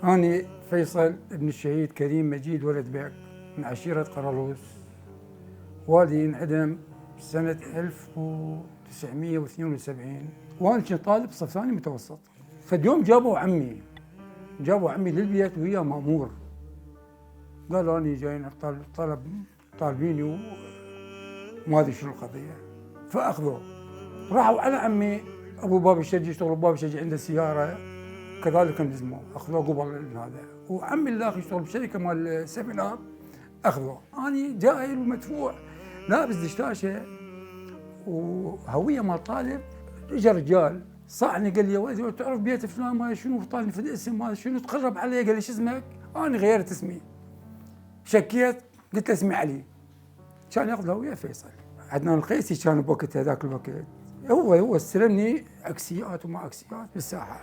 أنا فيصل ابن الشهيد كريم مجيد ولد بيك من عشيرة قرالوس. والدي انعدم سنة 1972 وأنا كنت طالب صف ثاني متوسط. فاليوم جابوا عمي للبيت وياه مأمور. قالوا أنا جايين طالبيني وما أدري شنو القضية. فأخذوه راحوا على عمي أبو باب الشجي، يشتغل باب الشجي عنده سيارة كذلك انهزموا، أخذوه قبل هذا. وعمي الأخ يشتغل بشركة مال سفن أخذوه. أنا جاهل ومدفوع لابس دشتاشة وهوية مال طالب. اجى رجال صاحني قال لي يا ولدي تعرف بيت فلان ما شنو، طالني في الاسم ما شنو، تقرب علي قال لي شو اسمك؟ أنا غيرت اسمي، شكيت قلت له اسمي علي. كان ياخذ هوية فيصل. عدنان القيسي كان بوقت هذاك الوقت هو استلمني عكسيات وما عكسيات بالساحة.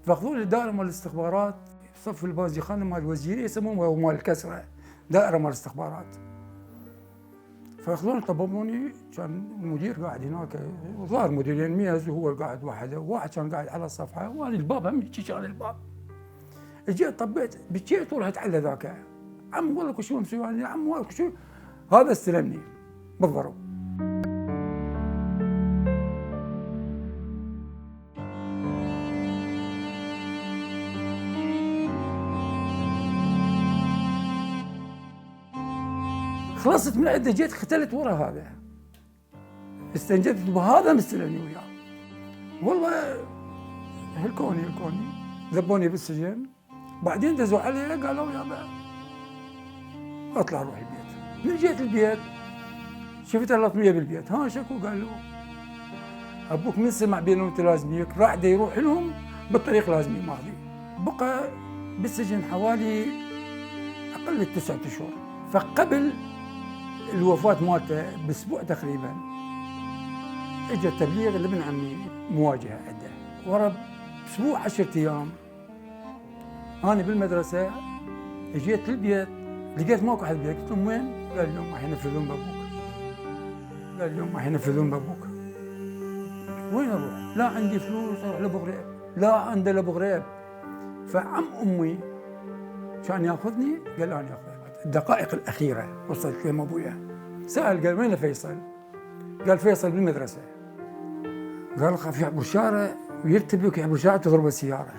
فاخذوني الدائرة مال الاستخبارات صف البازي خانة مال الوزيرية يسموها مال الكسرة، دائرة مال الاستخبارات. فاخذوني طببوني، كان المدير قاعد هناك وظهر مديرين ميز وهو قاعد واحد كان قاعد على الصفحة وانا الباب هم كان الباب. اجيت طبيت بكيت ورحت على ذاك، عم والله شو مسوي يا عم والله شو هذا استلمني بالضرب. خلصت من عنده جيت ختلت ورا هذا، استنجدت بهذا مستلمني وياه. والله هلكوني ذبوني بالسجن. بعدين دزوا علي قالوا يابا اطلع روح البيت. من جيت البيت شفت اللطميه بالبيت، ها شكو قال له ابوك من سمع بينهم تلازميك راح دا يروح لهم بالطريق لازمي ماضي. بقى بالسجن حوالي اقل من 9 اشهر. فقبل الوفاة مالته باسبوع تقريبا اجى تبليغ لابن عمي مواجهة عنده. ورا باسبوع 10 ايام انا بالمدرسة اجيت للبيت لقيت ماكو احد بالبيت. قلت لهم وين؟ قال اليوم راح ينفذون بابوك. وين اروح؟ لا عندي فلوس اروح لابو غريب، لا عنده لابو غريب. فعم امي كان ياخذني قال انا اخذك. الدقائق الاخيره وصلت لهم ابويا سال قال وين فيصل؟ قال فيصل بالمدرسه. قال خاف يعبر الشارع ويرتبك يعبر الشارع تضرب السياره.